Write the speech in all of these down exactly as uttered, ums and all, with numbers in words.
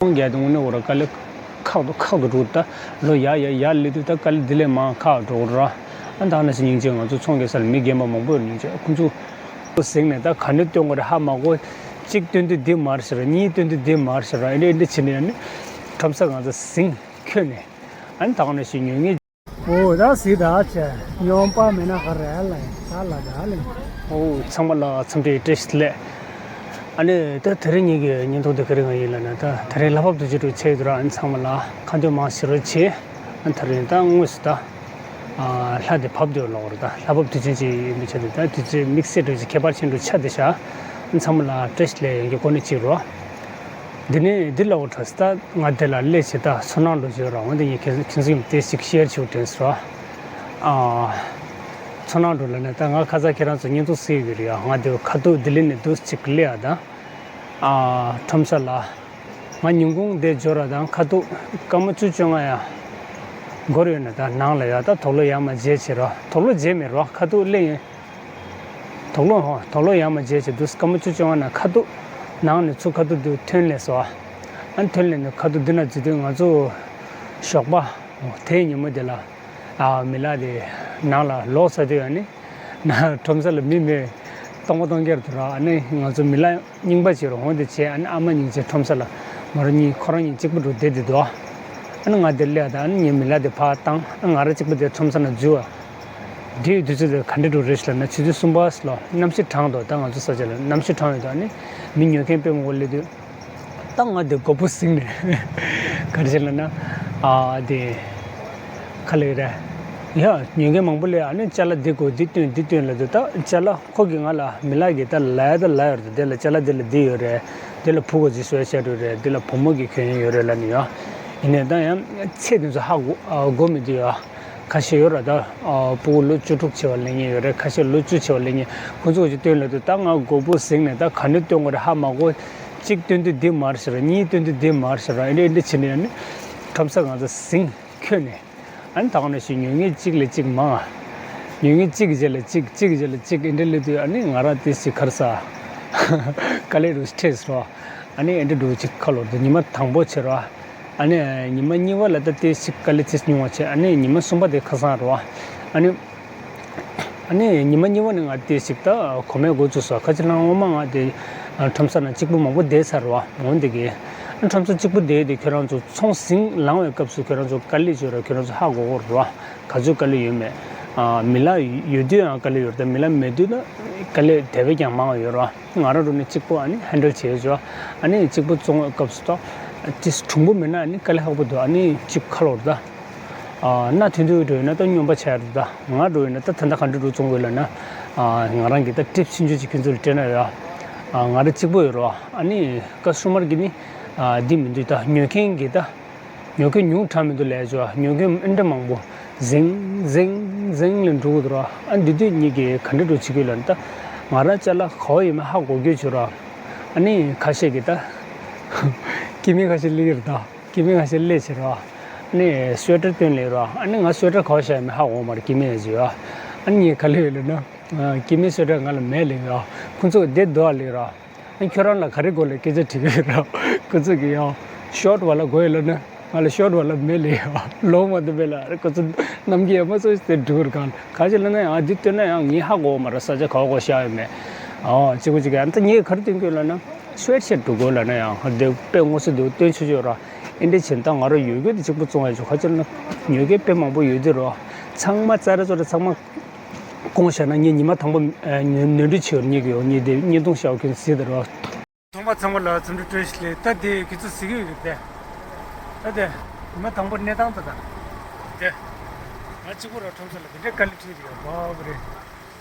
ཚོང་རྒྱག་དུས་དངོས་གནས་འོ་ར་དཀའ་ལས་ཁག་ཏུ་ཁག་ཏུ་འགྲོ། ད་ལོ་ཡར་ཡར་ཡར་སླེབས་དུས་ད་དཀའ་ལས་འདི་ལས་མང་ཁག་འགྲོ་གི་ར། ཨ་ད་ནང་བཞིན་སྙིང་རྗེ། ང་ཚོ་ཚོང་རྒྱག་ས་ལ་མི་རྒན་པ་མང་པོ་ཡོད་ནི་ཅག་ཁོང་ཚོ་ཟིང་ནས་ད་ག་འདྲ་སྟོན་དགོས་རེད་ཧ་མ་གོ། གཅིག་སྟོན་དུས་འདི་མར་ཤོར་ར། གཉིས་སྟོན་དུས་འདི་མར་ཤོར་ར། ཨེ་འདྲ་ཨེ་འདྲ་བྱས་ནས་ཨ་ནི་ཁྲོམ་ས་ང་ཚོ་ཟིང་ཁྱོན་ནས་ཨ་ནི་ད་ག་ནང་བཞིན་ཉོ་མཁན། འོ་ད་གཟིགས་ད་ཆེ། སྨྱོན་པ་མེད་ན་ག་རེ་ལ་ཡིན་ད་ལ་ད་ལ་ཡིན། འོ་ཚང་མ་ལ་འཚམས་འདྲི་བཀྲ་ཤིས་བདེ་ལེགས། ཨ་ནི་ད་དེ་རིང་ངེད་ཀྱི་བརྙན་ཐུང་དེ་ག་རེ་ང་ཡིན་ལབ་ན། ད་དེ་རིང་ལྷ་བབས་དུས་ཆེན་འགྲོ་ཆེད་དུ་ར། ཨ་ནི་ཚང་མ་ལ་ཁ་འདོན་མང་ཞེ་དྲག་བྱེད། ཨ་ནི་དེ་རིང་ད་དངོས་སུ་ད་ལྷ་དེ་བབས་དུས་ལོག་ར། ད་ལྷ་བབས་དུས་ཆེན་ཅིག་ཡིན་པའི་ཆེད་དུ་ད་དུས་ཚོད་དམིགས་བསལ་འགྲོ་ཆེད་ཁྱད་པར་ཆེན་པོ་ཆགས་བསྡད་ཤག་ཨ་ནི་ཚང་མ་ལ་བཀྲ་ཤིས་བདེ་ལེགས་ཡོང་རྒྱུ་གོ་གནས་གཅིག་རོ། འདི་ནས་འདི་ལ་འོ་དྲག་ས་ད་ང་དེ་ལ་སླེབས་བྱས་ད་ཚོར་སྣང་འགྲོ་བྱས་ར། འོན་ཏེ་ངས་ཁྱེད་ཁྱེད་ཚོ་ཡོད་དེ་ཞིག་ཤེར་བྱེད་དྲན་སོང་། ཨ། ཚོར་སྣང་འགྲོ་ལབ་ན་ད་ང་ཁ་སང་ཁྱེད་རང་ཚོ་བརྙན་ཐུང་གཟིགས་ཡོད་རེད་ཡ། ང་དེ་ཁ་ཐུག་ལྡི་ལི་ནས་འདུག་ཅིག་སླེབས་ཡ་ད། ཨ། ཁྲོམ་ས་ལ། ང་ཉིན་གུང་དེ་འབྱོར་བ་དང་ཁ་ཐུག་སྐར་མ་བཅུ་བཅོ་ལྔ་ཡ། འགོར་ཡོད་ན་ད་ནང་ལ་ཡ་ད་དུག་ལོག་ཡར་མར་བརྗེས་བྱས་ར། དུག་ལོག་བརྗེས་མེད་ར། ཁ་ཐུག་སླེབས་ཡིན། དུག་ལོག་ཧོ། དུག་ལོག་ཡར་མར་བརྗེས་བྱས་འདུག་སྐར་མ་བཅུ་བཅོ་ལྔ་ནང་ཁ་ཐུག་ནང་ནས་ཚུར་ཁ་ཐུག་འདུག་ཐོན་སླེབས་སོང་། ཨ་ནི་ཐོན་སླེབས་ནས་ཁ་ཐུག་འདི་ན་འཛུལ་དུས་ང་ཚོ་ཞོགས་པ་དེའི་ཉིན་མོ་དེ་ལ་ཨ་མི་ལ་དེ་ནང་ལ་ལོག་ཚར་དུས་ཨ་ནི་ན་ཁྲོམ་ས་ལ་མི་མེད། སྟོང་པ་སྟོང་རྐྱང་དུ་ར། ཨ་ནི་ང་ཚོ་མི་ལ་རྙིང་པ་བྱས་ར། འོང་དེ་བྱས་ཨ་ནི་ཨ་མ་སྙིང་རྗེ་ཁྲོམ་ས་ལ་མོ་རང་གཉིས་ཁོ་རང་གཉིས་གཅིག་པུ་འགྲོ་བསྡད་དེ་འདུག་ཨ་ནི་ང་དེ་སླེབས་ད་ཨ་ནི་ངའི་མི་ལ་དེ་ཕར་བཏང་། ཨ་ང་རང་གཅིག་པུ་དེ་ཁྲོམ་ས་ན་འཛུལ་བ། དེའི་དུས་ཚོད་དེ་ག་འདྲ་འགྲོ་རེད་ལབ་ན་ཆུ་ཚོད་གསུམ་པ་ལོ། གནམ་གཤིས་གྲང་འདུག་ད་ང་ཚོ་ས་ཆ་ལ་གནམ་གཤིས་གྲང་ཡོད་དུས་ཨ་ནི་མི་ཉོ་མཁན་དཔེ་མང་པོ་སླེབས་དུས། ད་ང་དེ་མགོ་བོ་ཟིང་ནས་ག་རེ་བྱས་ལབ་ན། ཨ་དེ་ག་ལེ་རེད་ཡ། ཉོ་མཁན་མང་པོ་སླེབས། ཨ་ནི་ཅ་ལག་འདི་དགོས། འདི་སྟོན། འདི་སྟོན་ལབ་དུས་ད་ཅ་ལག་ཁོ་གིས་ང་ལ་མི་ལ་གིས་ད་ལབ་ཡ་ད་ལབ་ཡོད་རེད། དེ་ལ་ཅ་ལག་འདི་ལ་འདི་ཡོད་རེད། འདི་ལ་བུ་ག་ཚོད་གསོལ་ཆ་འགྲོ་རེད། འདི་ལ་བུ་མོ་གི་གྱོན་ཡ་ཡོད་རེད་ལབ་ནས་ཡ། ཡིན་ནའི་ད་ཡང་ཚད་དེ་ཚོ་ཧ་གོ་ཨ་གོ་མི་འདུག་ཡ། ཁ་ཤས་ཡོད་ར། ད་ཨ་སྤུ་གུ་ལོ་བཅུ་དྲུག་བྱས་པ་སླེབས་མཁན་ཡོད་རེད། ཁ་ཤས་ལོ་བཅུ་བྱས་པ་སླེབས་མཁན། ཁོ་ཚོ་ག་ཚོད་སྟོན་ལབ་དུས་ད་ང་མགོ་བོ་ཟིང་ནས་ད་ག་འདྲ་སྟོན་དགོས་རེད་ཧ་མ་གོ། གཅིག་སྟོན་དུས་འདི་མར་ཤོར་ར། གཉིས་སྟོན་དུས་འདི་མར་ཤོར་ར། ཨེ་འདྲ་ཨེ་འདྲ་བྱས་ནས་ཨ་ནི་ཁྲོམ་ས་ང་ཚོ་ཟིང་ཁྱོན་ནས། ཨ་ནི་ད་ག་ནང་བཞིན་ཉོ་མཁན་གཅིག་ལས་གཅིག་མང་། ཉོ་མཁན་གཅིག་གི་རྗེས་ལ་གཅིག་གཅིག་གི་རྗེས་ལ་གཅིག་ཨེ་འདྲ་སླེབས་དུས་ཨ་ནི་ང་རང་དེ་ཞིག་ཁར་ས་དཀའ་ལས་རུ་འཕྲད་སོང་། ཨ་ནི་ཨེ་འདྲ་འགྲོ་གཅིག་ཁ་ལོ་དུ་ཉི་མ་དང་པོ་བྱེད་རོགས། ཨ་ནི་ཉི་མ་གཉིས་པ་ལ་ད་ལྟའི་ཞིག་དཀའ་ལས་ཚིག་ཉུང་བ་བྱས། ཨ་ནི་ཉི་མ་གསུམ་པ་དེ་ཁ་སང་རོ། ཨ་ནི་ཨ་ནི་ཉི་མ་གཉིས་པ་ནི་ང་ལྟའི་ཞིག་ད་གོ་མེད་འགོ་ཚུགས་སོ། ཁ་ཅིག་ལ་སྔོན་མ་ང་དེ་ཁྲོམ་ས་ན་གཅིག་པུ་མང་པོ་བསྡད་ཚར་རོ། འོན་ཏེ་གི་ཁྲོམ་ས་གཅིག་པུ་བསྡད་དེ་ཁྱོད་རང་ཚོ་ཚོང་ཟིང་ལངས་པའི་སྐབས་སུ་ཁྱོད་རང་ཚོ་དཀའ་ལས་བྱོས་ར། ཁྱོད་རང་ཚོ་ཧ་གོ་གོ་རོ། ག་ཚོད་དཀའ་ལས་ཡོད་མེད། མི་ལ་ཡོད་དུས་ཡང་དཀའ་ལས་ཡོད་རེད། མི་ལ་མེད་དུས་ན་དཀའ་ལས་དེ་བས་ཀྱང་མང་བ་ཡོད་རོ། ང་རང་རུ་ནི་གཅིག་པོ་ཨ་ནི་ཧན་ཌལ་བྱེད་ཆོག་ཨ་ནི་གཅིག་པོ་བཙོང་བའི་སྐབས་སུ་ཏོ། ཅིས་གྲུང་པོ་མེད་ན་ཨ་ནི་དཀའ་ལས་ཁག་པོ་འདུག་ཨ་ནི་གཅིག་ཁ་ལོར་ད། ཨ་ན་དུས་དུས་འགྲོ་ཡོད་ན་ད་སྨྱོན་པ་ཆགས་རེད་ད། ང་འགྲོ་ཡོད་ན་ད་ད་ལྟ་ག་འདྲ་འགྲོ་བཙོང་དགོས་ལབ་ན། ཨ་ང་རང་གིས་ད་ཊིབ་ཆུང་ཆུང་ཅིག་ཁྱོད་ཚོ་ལ་སྤྲད་ན་ཡོད། ཨ་ང་རང་གཅིག་པོ་ཡོད་རོ། ཨ་ནི་ཀ་སུ་མར་གི་ནི་ཨ་འདི་མི་འདུག་ད་ཉོ་མཁན་གི་ད། ཉོ་མཁན་ཉུང་དྲགས་མི་འདུག་ལས་ཆོག་ཉོ་མཁན་ཨེ་འདྲ་མང་པོ་ཟིང་ཟིང་ཟིང་ལ་འགྲོ་གི་འདུག་ར། ཨ་འདི་དུས་ཉིད་ཀྱིས་ག་འདྲ་འགྲོ་བྱེད་ཀྱི་ལབ་ན་ད་ང་རང་ཅ་ལག་ག་བ་ཡིན་མིན་ཧ་གོ་རྒྱུ་བྱོས་ར། ཨ་ནི་ཁ་ཤས་ཀྱིས་ད་སྐྱེ་དམན་ཁ་ཤས་སླེབས་ཀྱི་རེད་ད། སྐྱེ་དམན་ཁ་ཤས་སླེབས་བྱས་ར། ཨ་ནི་སུ་ཝེ་ཊར་སྟོན་སླེབས་ར། ཨ་ནི་ང་སུ་ཝེ་ཊར་ག་བ་བཞག་ཡིན་མིན་ཧ་གོ་མ་རེད། སྐྱེ་དམན་ཡ་བྱས་ར། ཨ་ནི་ངས་ག་ལབ་ཡོད་ལབ་ན། སྐྱེ་དམན་སུ་ཝེ་ཊར་ང་ལ་མེད་ལབ་ཡོད། ཁོང་ཚོ་བསྡད་འདུག་ཨ་ལབ་ར། ཨ་ཁྱོད་རང་ལ་ག་རེ་དགོས་ལབ་སྐད་ཆ་དྲིས་ཀྱི་ཡོད་ར། ཁོ་ཚོ་གིས་ཡང་ཤོར་ཊི་བ་ལ་དགོས་ཡོད་ལབ་ན། ང་ལ་ཤོར་ཊི་བ་ལ་མེད་ལབ་ཡོད། ལོང་བ་འདི་མེད་ལབ་ར། ཁོ་ཚོ་གནམ་གྱི་ཡ་མ་ཚོ་དེ་འགྲུལ་གང་ག་ཅི་ལབ་ན་ཡང་འདི་སྟོན་ན་ཡང་ངས་ཧ་གོ་མ་ར། ས་ཆ་ག་བ་གོ་ཤ་ཡོད་མེད། ཨོ་གཅིག་པུ་གཅིག་ཡང་ད་ངས་ག་རེ་སྟོན་གྱི་ཡོད་ལབ་ན། སུ་ཝེཊ་ཤར་ཊི་འགྲོ་དགོས་ལབ་ན་ཡང་འདི་དཔེ་དངོས་སུ་འདུག་སྟོན་ཆོག་ཆོག་ར། ཨེ་འདྲ་བྱས་ད་ང་རང་ཡོད་རྒྱུ་དེ་གཅིག་པུ་བཙོང་ཡ་ཆོག་ག་ཅི་ལབ་ན་ཉོ་མཁན་དཔེ་མང་པོ་ཡོད་དེ་ར། ཚང་མ་ཙ་ར་ཙོ་ར་ཚང་མ། དགོངས་བཞག་ན་ངས་ཉི་མ་དང་པོ་ཨ་ནོར་ནོར་འཁྲུལ་བྱས་ཡོད་ཉེས་ཀྱི་ཡོད་ཉེས་དེ་བརྙན་ཐུང་ཤར་ཁྱོད་གཟིགས་དང་རོ། ཚང་མ་ཚང་མ་ལ་འཚམས་འདྲི་བཀྲ་ཤིས་བདེ་ལེགས། ད་དེ་ཁྱེད་ཚོ་གཟིགས་ཀྱི་ཡོད་དེ། ད་དེ་ཉི་མ་དང་པོ་གནས་སྟངས་ད་ད། དེ། ང་གཅིག་པུ་ར་ཁྲོམ་ས་ལ་དེ་འདྲའི་དཀའ་ལས་འཕྲད་ཀྱི་ཡོད་པ་རེད།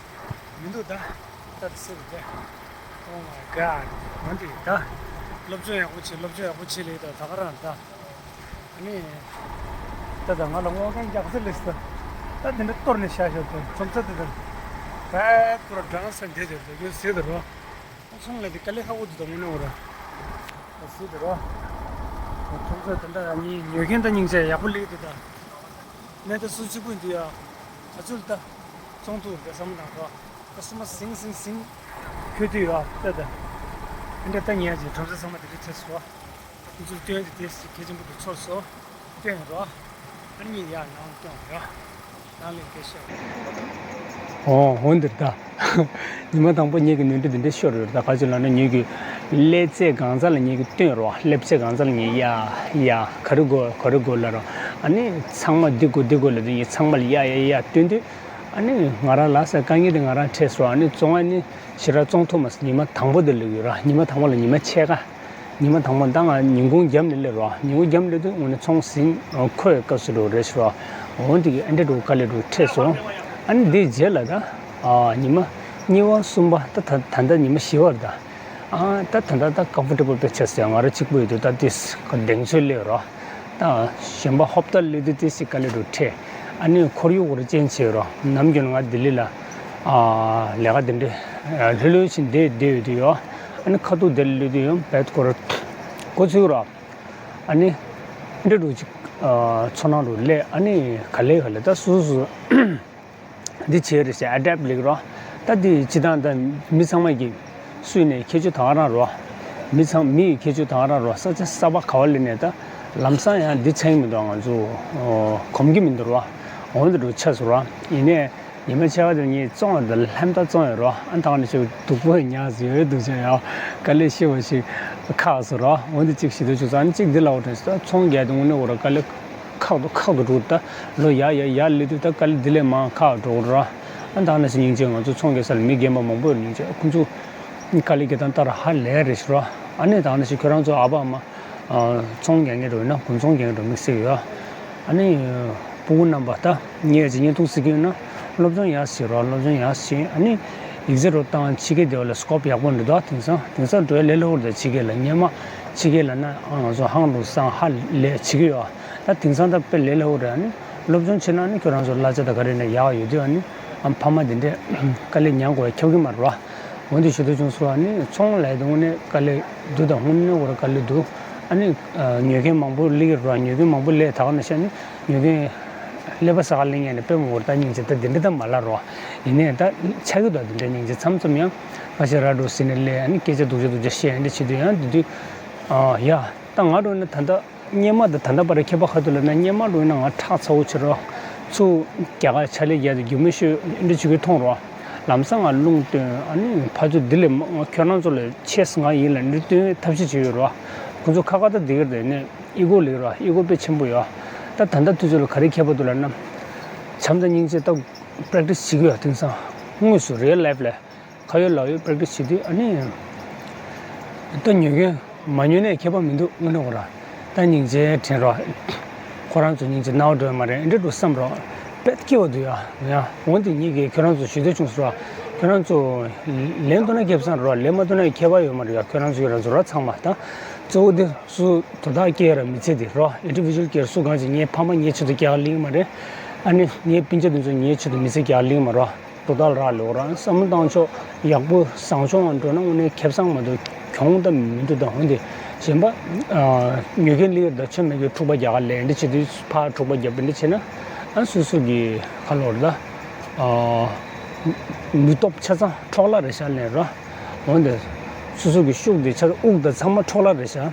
མི་འདུག་ད། ད་དེ་སེ་རེད་དེ། Oh my god. འོན་ཏེ་ད། སློབ་སྦྱོང་ཡག་པོ་བྱེད། སློབ་སྦྱོང་ཡག་པོ་བྱེད་ལེ་ད་ད་ག་རང་ད། ཨ་ནི། ད་ད་ང་ལ་སྔོ་རྐང་རྒྱག་ས་ལེགས་སོ། ད་དེ་འདྲ་གཏོར་ནས་བཞག་ཤོག་དེ་ཁྲོམ་ས་དེ་དང་། ད་ཁོ་ར་སྦྲང་ས་འདྲེ་དེར་དེ་གྱོད་ཟེར་དེ་རོ། སོང་ལ་དེ་དཀའ་ལས་ཁག་པོ་འདུག་ད་དངོས་གནས་འོ་ར། ད་ཟེར་དེ་རོ། ཁྲོམ་ས་དེ་འདྲ་ཨ་ནི་ཉོ་མཁན་ད་སྙིང་རྗེ་ཡག་པོ་ལེགས་དེ་ད། ནས་ད་སུ་གཅིག་པུ་འདུག་ཡ། ག་ཚོད་ད། བཙོང་ཐུབ་དེ་བསམ་བློ་བཏང་རོ། ད་སུ་མ་ཟིང་ཟིང་ཟིང་། ཁྱོད་དུ་ཡོད་ད་ད། དེ་འདྲ་ད་ཉལ་གྱི་ཁྲོམ་ས་ཚང་མ་དེ་འདྲ་ཆགས་སོ། ཚུར་སྟོན་དེ་དེ་གལ་ཆེན་པོ་དུ་ཚོར་སོང་། སྟོན་རོགས། ཨ་ནི་ཡར་ནང་སྟོན་རོགས། ནང་ལས་དེ་ཤོག་ཨོ་ཧོན་དེར་ད། ཉི་མ་དང་པོ་ངེད་ཀྱི་ནོར་འཁྲུལ་དེ་འདྲ་ཤོར་ཡོད་ད། ག་ཅི་ལབ་ན་ངེད་ཀྱི་སླེབས་ཚད་གང་ཚ་ལ་ངེད་ཀྱི་སྟོན་རོགས། སླེབས་ཚད་གང་ཚ་ལ་ངེད་ཡ་ཡ་ག་རེ་དགོས་ག་རེ་དགོས་ལབ་རོགས། ཨ་ནི་ཚང་མ་འདི་དགོས་འདི་དགོས་ལབ་དུས་ངེད་ཚང་མ་ལ་ཡ་ཡ་ཡ་སྟོན་དུས། ཨ་ནི་ང་རང་ལ་ས་དཀའ་ངལ་དེ་ང་རང་འཕྲད་སོང་། ཨ་ནི་བཙོང་ཨ་ནི་ཞེ་དྲག་བཙོང་ཐུབ་མ་སོང་། ཉི་མ་དང་པོ་དེ་ལ་ཡོད་ར། ཉི་མ་དང་པོ་ལ་ཉི་མ་ཕྱེད་ཀ་ཉི་མ་དང་པོ་ད་ང་ཉིན་གུང་རྒྱབ་ནས་སླེབས་རོགས། ཉིན་གུང་རྒྱབ་ནས་སླེབས་དུས་དངོས་གནས་ཚོང་ཟིན་ཁོའི་སྐབས་སུ་འགྲོ་རེད་ཤག་འོ་འདི་གི་ཨ་འདྲ་འགྲོ་དཀའ་ལས་འགྲོ་འཕྲད་སོང་། ཨ་ནི་འདིའི་རྗེས་ལ་ད་ཨ་ཉི་མ་གཉིས་པ་གསུམ་པ་ད་ད་ད་ལྟ་ཉི་མ་བཞི་པ་རེད་ད། ཨ་ད་ད་ལྟ་ད་ཀམ་ཕོར་ཊེ་བལ་དཔེ་ཆ་ཟེར་ང་རང་གཅིག་པུ་ཡོད་དུས་ད་ཏིས་གདེང་ཚོད་སླེབས་རོགས། ད་གཞན་པ་ཧོབ་ཏ་སླེབས་དུས་ཏིས་དཀའ་ལས་འགྲོ་འཕྲད། ཨ་ནི་ཁོར་ཡུག་སྐོར་ཅན་བྱས་རོགས། ནམ་རྒྱུན་ང་ལྡི་ལི་ལ་ཨ་ལས་ཀ་དེ་འདྲ་ལྷོད་ལྷོད་ཕྱིན་བསྡད་བསྡད་ཡོད་དུས་ཡོད། ཨ་ནི་ཁ་ཐུག་དེར་སླེབས་དུས་ཡང་བད་སྐོར་འགོ་ཚུགས་རོགས། ཨ་ནི་འདྲ་འགྲོ་ཅིག་ཚོར་སྣང་འགྲོ་སླེབས། ཨ་ནི་ག་ལེ་ག་ལེ་ད་སུ་སུ་འདི་བྱས་རེད་ཟེར་ཨ་ཌེབ་ལེགས་རོགས། ད་འདི་སྤྱི་བཏང་ད་མི་ཚང་མ་གི་སུས་ནས་ཁྱད་ཆོས་ད་ག་རང་རོགས། མི་ཚང་མི་ཡི་ཁྱད་ཆོས་ད་ག་རང་རོགས། ས་ཆ་གསར་པ་ག་བ་སླེབས་ནས་ད་ལམ་སང་ཡང་འདི་ཚང་མི་འདུག་ང་ཚོ་གོམས་ཀྱི་མི་འདུག་རོགས། འོན་ཏེ་འགྲོ་ཆགས་སུ་རོགས། ཡིན་ནས། ཉི་མ་ཕྱེད་ཀ་དེ་ངས་བཙོང་བ་དང་ལྷམ་ད་བཙོང་ཡོད་རོ། ཨ་ཐང་ནས་ཞིག་སྡུག་པོ་ཡིན་ཉག་ཟིག་ཡོད་འདུག་ཅག་ཡ། དཀའ་ལས་ཤི་བ་ཞིག་ཁག་སོ་རོ། འོན་ཏེ་གཅིག་ཞིག་འདུག་ཅུ་ཙང་གཅིག་འདི་ལ་འོ་དྲན་སོ། ཚོང་རྒྱག་དུས་དངོས་གནས་འོ་ར་དཀའ་ལས་ཁག་ཏུ་ཁག་ཏུ་འགྲོ་ད། ལོ་ཡ་ཡ་ཡ་ལི་དུས་ད་དཀའ་ལས་འདི་ལས་མང་ཁག་འགྲོ་རོ། ཨ་ཐང་ནས་ཞིག་སྙིང་རྗེ། ང་ཚོ་ཚོང་རྒྱག་ས་ལ་མི་རྒན་པ་མང་པོ་ཡོད་ནི་ཅག་ཁོང་ཚོ་དཀའ་ལས་རྒྱག་སྟངས་ལྟར་ཧ་ལས་རེད་ཤི་རོ། ཨ་ནི་ཐང་ནས་ཞིག་ཁྱོད་རང་ཚོ་ཨ་ཕ་ཨ་མ། ཚོང་རྒྱག་མཁན་འགྲོ་ཡིན་ན་དགུན་ཚོང་རྒྱག་མཁན་འགྲོ་དམིགས་བསལ་ཡོད། ཨ་ནི་སྤུ་གུ་རྣམ་པ་ད་ངས་ཅིག་བརྙན་ཐུང་གཟིགས་ཀྱི་ཡོད་ན་སློབ་སྦྱོང་ཡག་བྱེད་རོགས། སློབ་སྦྱོང་ཡག་བྱེད། ཨ་ནི་ཡིག་ཚད་རོགས་བཏང་། ཕྱི་རྒྱལ་དེ་བ་ལ་སི་ཀོབ་ཡག་པོ་འདྲ་འདུག་དེང་སང་དེང་སང་འགྲོ་ཡ་ལས་སླ་པོ་རེད། ད་ཕྱི་རྒྱལ་ལ་སྔོན་མ་ཕྱི་རྒྱལ་ལ་ན་ང་ཚོ་ཧང་ལུང་སང་ཧ་ལས་བྱེད་ཀྱི་ཡོད། ད་དེང་སང་ད་དཔེ་ལས་སླ་པོ་རེད། ཨ་ནི་སློབ་སྦྱོང་བྱེད་ན་ནི་ཁྱོད་རང་ཚོ་གླ་ཆ་ད་ག་རེ་ན་ཡག་ཡོད་དུས་ཨ་ནི་ཨ་ཕ་མ་དེ་འདྲས་དཀའ་ལས་མྱངས་དགོས་ཡ་ཁྱབ་ཀྱི་མ་རེད་བ། འོན་ཏེ་ཞུ་དོན་བྱུང་སོང་། ཨ་ནི་ཚོང་ལས་དོན་ནི་དཀའ་ལས་འདུག་ད་དངོས་གནས་འོ་ར་དཀའ་ལས་འདུག་ཨ་ནི་ཉོ་མཁན་མང་པོ་སླེབས་ཀྱི་རེད། ཉོ་མཁན་མང་པོ་སླེབས་ད་ག་ནང་བཞིན་ཨ་ནི་ཉོ་མཁན་ཀླད་པ་ཟ་ག་སླེབས་མཁན་ནི་དཔེ་མང་པོ་རེད། ད་སྙིང་རྗེ། ད་འདི་འདྲ་ད་མ་ལབ་རོགས། ཡིན་ནའི་ད་ཆགས་ཀྱི་འདུག་འདི་འདྲ་སྙིང་རྗེ། མཚམས་མཚམས་ཡང་ཁ་ཤས་ར་འགྲོ་ཟིན་ནས་སླེབས། ཨ་ནི་སྐད་ཆ་སྡུག་ཅག་སྡུག་ཅག་བཤད། འདི་བྱེད་དུས་ཡང་འདི་དུས་ཨ་ཡ་ད་ང་འགྲོ་ན་ད་ལྟ། སྔོན་མ་དང་ད་ལྟ་བར་ཁྱད་པར་ག་རེ་འདུག་ལབ་ན། སྔོན་མ་འགྲོ་ན་ང་ཁྲག་ཚ་པོ་བྱེད་རོགས། ཚུར་རྒྱ་གར་ཕྱག་ལས་རྒྱག་དུས་རྒྱུ་མ་ཤོད་འདི་བྱེད་ཀྱི་མཐོང་རོགས། ལམ་སང་ང་རླུང་བཏོན། ཨ་ནི་ཕར་ཚུར་འདི་ལས་མང་ཁྱོད་རང་ཚོ་ལ་ཆེས་ང་ཡིན་ལབ་འདི་སྟོན་ཐབས་ཤེས་བྱེད་ཡོད་རོགས། ཁོང་ཚོ་ཁ་ཁ་ད་འདི་གར་དེ་ནས་ཨི་གོ་ལེགས་རོགས། ཨི་གོ་དཔེ་ཆེན་པོ་ཡོད། ད་ད་ལྟ་དུས་ཚོད་ལ་ག་རེ་ཁྱད་པར་འདུག་ལབ་ན། བྱམས་དང་སྙིང་རྗེ་ད་པྲེག་ཊི་སི་བྱེད་ཀྱི་ཡོད། དེང་སང་དངོས་སུ་རི་ཡལ་ལའིཕ་ལ། ཁ་ཡོད་ལག་ཡོད་པྲེག་ཊི་སི་བྱེད་དུས་ཨ་ནི། ད་ཉོ་མཁན་མ་ཉོ་ནས་ཁྱད་པར་མི་འདུག་དངོས་གནས་འོ་ར། ད་སྙིང་རྗེ་དྲན་རོགས། ཁོ་རང་ཚོ་སྙིང་རྗེ་ནའོ་འགྲོ་ཡ་མ་རེད། འདྲ་འགྲོ་བསམ་རོགས། དཔེ་སྐྱིད་པོ་འདུག་ཡ། ཡ་འོན་ཏེ་ངེད་ཀྱིས་ཁྱོད་རང་ཚོ་ཞུ་འདོད་བྱུང་སོང་ར། ཁྱོད་རང་ཚོ་ལེན་ཐུབ་ན་ཁེ་བཟང་རོགས། ལེན་མ་ཐུབ་ན་ཁྱད་པར་ཡོད་མ་རེད་ཡ། ཁྱོད་རང་ཚོ་ཁྱོད་རང་ཚོ་ར་ཚང་མ་ད། གཙོ་བོ་དེ་སུ་དོ་བདག་སྐྱེ་ཡ་ར་མི་ཚེ་དེ་རོགས། ཨིན་ཌི་བི་ཇུ་ཨལ་སྐྱེ་སུ་གང་ཞིག་ངའི་ཕ་མ་ངའི་ཆེད་དུ་སྐྱེ་ག་ལེན་གི་མ་རེད། ཨ་ནི་ངའི་སྤུན་ཀྱག་དེ་ཚོ་ངའི་ཆེད་དུ་མི་ཚེ་སྐྱེ་ག་ལེན་གི་མ་རོགས། དོ་བདག་ལ་རག་ལས་འོ་རང་བསམ་བློ་བཏང་ཕྱོགས་ཡག་པོ་བཟང་ཕྱོགས་ལ་འགྲོ་ན་དངོས་གནས་ཁེ་བཟང་མ་གཏོགས་གྱོང་ད་མི་འདུག་ད་འོན་ཏེ་གཞན་པ་ཉོ་མཁན་ལ་ཡོད་ད་ཆོ་མེད་ཀྱི་འཁྲུག་པ་རྒྱག་ག་ལས་འདི་བྱེད་དུས་ཕར་འཁྲུག་པ་རྒྱབ་འདི་བྱེད་ན་ཨ་སོ་སོ་གི་ཁ་ལོར་ད་ནུས་སྟོབས་ཆ་ཚང་འཕྲོ་བརླག་རེད་ཤག་ལབ་ར། འོན་ཏེ་སོ་སོ་གི་ཤུགས་དེ་ཆ་ཚང་དབུགས་དང་ཚང་མ་འཕྲོ་བརླག་རེད་ཤག་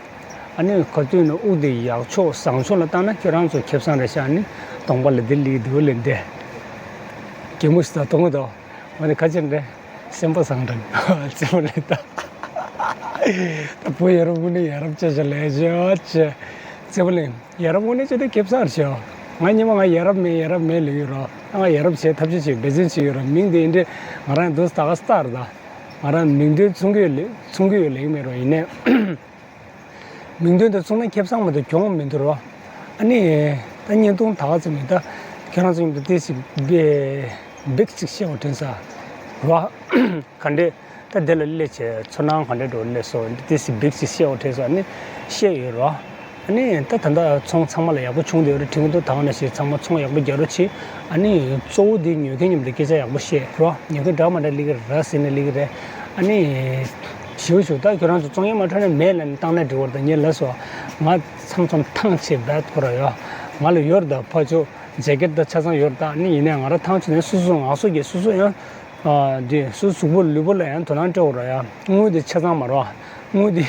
ཨ་ནི་ག་དུས་ནས་དབུགས་དེ་ཡག་ཕྱོགས་བཟང་ཕྱོགས་ལ་བཏང་ན་ཁྱོད་རང་ཚོ་ཁེ་བཟང་རེད་ཤག་ཨ་ནི་གདོང་པ་ལ་འདི་ལི་འདི་བ་ལི་འདི། གད་མོ་ཞིག་ད་གཏོང་གི་འདུག་འོ་ནི་ཁ་ཆེ་འདྲ་སེམས་པ་བཟང་དྲན་ཙི་མ་ལི་ད། ད་བུ་ཡ་རབས་དངོས་གནས་ཡ་རབས་ཅག་ཅག་ལས་ཅག་ཅག་ཙི་མ་ལི་ཡ་རབས་དངོས་གནས་ཅི་ད་ཁེ་བཟང་རེད་ཤག་ང་སྔོན་མ་ང་ཡ་རབས་མེད་ཡ་རབས་མེད་ལབ་ཡོད་ར། ང་ཡ་རབས་བྱས་ཐབས་ཤེས་བྱས་འབད་བརྩོན་བྱས་ཡོད་ར། མིང་དེ་འདྲ་ང་རང་འདུག་ད་ག་སྟར་ད་ང་རང་མིང་དོན་མཚུངས་ཀྱི་ཡོད་ལེ་མཚུངས་ཀྱི་ཡོད་ལེ་མེད་ར། ཡིན་ནའི། མིང་དོན་དེ་མཚུངས་ན་ཁེ་བཟང་མ་གཏོགས་གྱོང་མི་འདུག་རོ། ཨ་ནི། ད་བརྙན་ཐུང་ད་ག་ཙམ་མིན་ད། ཁྱོད་རང་ཚོ་མཉམ་དུ་ཏོག་ཙམ་བེ་བེག་ཅིག་བཤད་འོ་དྲན་ས། རོ། ག་འདྲས། ད་དེ་ལ་སླེབས་བྱས་ཚོར་སྣང་ག་འདྲས་འགྲོ་སླེབས་སོང་ཏོག་ཙམ་བེག་ཅིག་བཤད་འོ་དྲན་ས་ཨ་ནི། བཤད་ཡོད་རོ། ཨ་ནི་ད་ད་ལྟ་ཚོང་ཚང་མ་ལ་ཡག་པོ་བྱུང་བསྡད་ཡོད་རེད། དྲན་གྱི་འདུག་ད་ག་ནང་བཞིན་ཚང་མ་ཚོང་ཡག་པོ་རྒྱག་རོགས་བྱེད། ཨ་ནི་གཙོ་བོ་དེ་ཉོ་མཁན་མཉམ་དུ་སྐད་ཆ་ཡག་པོ་བཤད་རོགས། ཉོ་མཁན་འདྲ་མ་འདྲ་སླེབས་ཀྱི་རེད་ཟེར་ནས་སླེབས་ཀྱི་རེད། ཨ་ནི་ཞུ་ཞུ་ད་ཁྱོད་རང་ཚོ་བཙོང་ཡས་མ་འཕྲོད་ན་མེད་ལབ་ནས་བཏང་ན་འགྲིག་པ་རེད། ད་ངས་ལབ་སོང་། ང་མཚམས་མཚམས་ཐང་ཆད་བད་ཁོ་ར་ཡོད། ང་ལ་ཡོད་རེད་ད་ཕ་ཆོས་ཇེ་ཀེད་ད་ཆ་ཚང་ཡོད་རེད་ད། ཨ་ནི་ཡིན་ནའི་ང་རང་ཐང་ཆད་ནས་སོ་སོ་ངག་སོ་གྱིས་སོ་སོ་ཡང་། ཨ་འདི་སོ་གཟུགས་པོ་ལུས་པོ་ལ་ཡང་དོ་སྣང་སྤྲད་དགོས་ར་ཡ། དངུལ་དེ་ཆ་ཚང་མ་རོགས། དངུལ་དེ་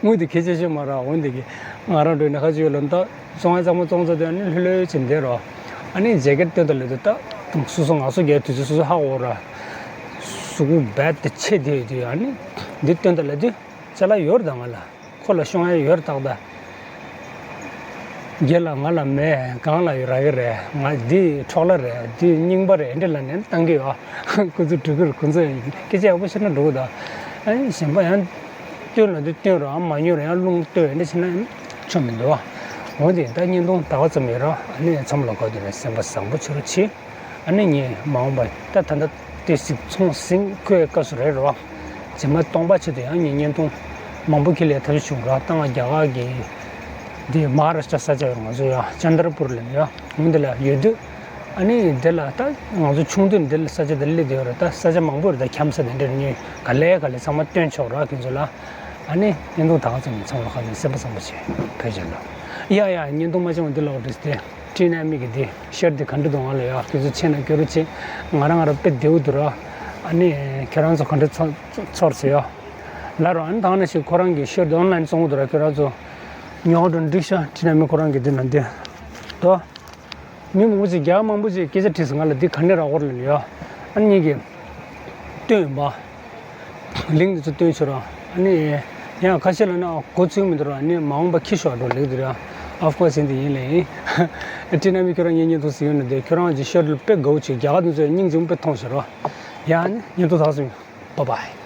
དངུལ་དེ་གལ་ཆེ་ཤོས་མ་རེད། འོན་ཏེ་གི་ང་རང་འགྲོ་ནས་ཁ་ཅིག་ཡོད་ལ་ད་བཙོང་ཡ་གཙང་མ་བཙོང་ཚར་དུས་ཨ་ནི་ལྷོད་ལྷོད་བྱས་བསྡད་རོགས། ཨ་ནི་ཇེ་ཀེཊ་སྟོན་དང་ལབ་དུས་ད་སོ་སོ་ངལ་གསོ་རྒྱག་དུས་ཚོད་སོ་སོ་ཧ་གོ་ར། གཟུགས་པོ་རྦད་དེ་ཆད་བསྡད་ཡོད་དུས་ཨ་ནི་འདི་སྟོན་དང་ལབ་དུས་ཅ་ལག་ཡོད་རེད་ད་ང་ལ། ཁོ་ལ་ཤོང་ཡ་ཡོད་རེད་ཏག་ཏག་རྒན་ལགས་ང་ལ་མེད། གང་ལ་ཡོད་རག་གི་རེད། ང་འདི་འཕྲོག་ལ་རེད། འདི་རྙིང་པ་རེད། འདི་ལ་ནས་བཏང་གི་ཡོད། ཁོ་ཚོ་འགྲོ་གི་རེད། ཁོ་ཚོ་སྐད་ཆ་ཡག་པོ་བཤད་ན་འགྲོ་གི་འདུག་ཨ་ནི་གཞན་པ་ཡང་སྟོན་ལ་འདི་སྟོན་རོགས། ཨ་མ་ཉོ་རོགས། ཡང་རླུང་ལྟོས་འདི་བྱས་ན་ཡང་ཆོ་མི་འདུག་འོན་ཏེ་ད་བརྙན་ཐུང་ད་ག་ཙམ་ཡོད་རོགས། ཨ་ནི་མཚམས་ལ་གོ་དེ་ནས་སེམས་པ་བཟང་པོ་བྱེད་རོགས་བྱེད། ཨ་ནི་ངས་མ་འོངས་པ་ད་ད་ལྟ་དེ་གཟིགས་ཚོང་ཟིང་ཁོའི་སྐབས་སུ་རེད་རོགས། རྗེས་མ་སྟོང་པ་ཆེད་དུ་ཡང་ངས་བརྙན་ཐུང་མང་པོ་ཁྱེར་ལས་ཐབས་ཤེས་བྱུང་རོགས། ད་ང་རྒྱ་གར་གྱི་འདི་མ་ཧཱ་རཱ་ཤ་ཊ་ས་ཆ་ཡོད། ང་ཚོ་ཡ་ཅན་དྲ་པུར་ལ་ཡ་འོང་འདི་ལ་ཡོད་དུས། ཨ་ནི་འདི་ལ་ད་ང་ཚོ་ཆུང་དུས་འདི་ལ་ས་ཆ་འདི་སླེབས་དེ་ཡོད་རེད། ད་ས་ཆ་མང་པོ་རེད། ད་འཁྱམ་ས་དེ་འདྲ་ངས་ག་ལེ་ག་ལེ་ཚང་མ་སྟོན་ཆོག་རོགས་ཁྱེད་ཚོ་ལ། ཨ་ནི་བརྙན་ཐུང་ད་ག་ཙམ་ཚང་མ་ཁ་ནས་སེམས་པ་བཟང་པོ་བྱེད། བོད་ཆེན་ལ་ཡ་ཡ་བརྙན་ཐུང་མ་བྱུང་འདི་ལ་འོ་འདྲ་སྟེ། ཊི་ན་མི་གི་དེ་ཤར་དེ་ག་འདྲ་འདུག་ང་ལ་ཡ་ཁྱོད་ཚོ་ཆེ་ན་སྐྱོ་རུ་ཆེ། ང་རང་ང་རང་དཔེ་བདེ་བོ་འདུག་ར། ཨ་ནི་ཁྱོད་རང་ཚོ་ག་འདྲ་ཚོར་ཚོར་སོང་ཡ། ལ་རོ་ཨ་ནི་ད་ནི་ཞིག་ཁོ་རང་གི་ཤར་དེ་ཨོན་ལན་བཙོང་གི་འདུག་ར། ཁྱོད་རང་ཚོ་ཉོ་འགྲོ་འགྲིག་ཤག་ཊི་ན་མི་ཁོ་རང་གི་དེ་ན་འདི་དོ། མི་མང་པོ་ཅིག་རྒྱ་མང་པོ་ཅིག་སྐད་ཆ་དྲིས་སོང་ང་ལ། འདི་ག་ནས་རག་གོ་ར་ལབ་ཡ། ཨ་ནི་ངེད་ཀྱི་སྟོན་ཡོད་པ། ལིང་འདི་ཚོ་སྟོན་ཆོག་ར། ཨ་ནི་ཡང་ཁ་ཤས་ལ་ན་གོ་ཚུལ་མི་འདུག་ར། ཨ་ནི་མ་འོངས་པ་ཁྱི་ཤོག་འགྲོ་ལེགས་འདུག་ར། ཨོཕ་ཀོ་སི་ཡིན་དེ་ཡིན་ལེ་ཡིན། ཊི་ན་མི་ཁྱོད་རང་ངའི་བརྙན་ཐུང་གཟིགས་ཡོད་ན་དེ་ཁྱོད་རང་གི་ཤར་དེ་དཔེ་དགའ་བོ་བྱེད། རྒྱ་གར་འདི་ཚོ་སྙིང་རྗེ་མོ་དཔེ་མཐོང་ཤག་ར། ཡ་ཨ་ནི་བརྙན་ཐུང་ད་ག་ཙམ་ཡིན། བཱའི་བཱའི།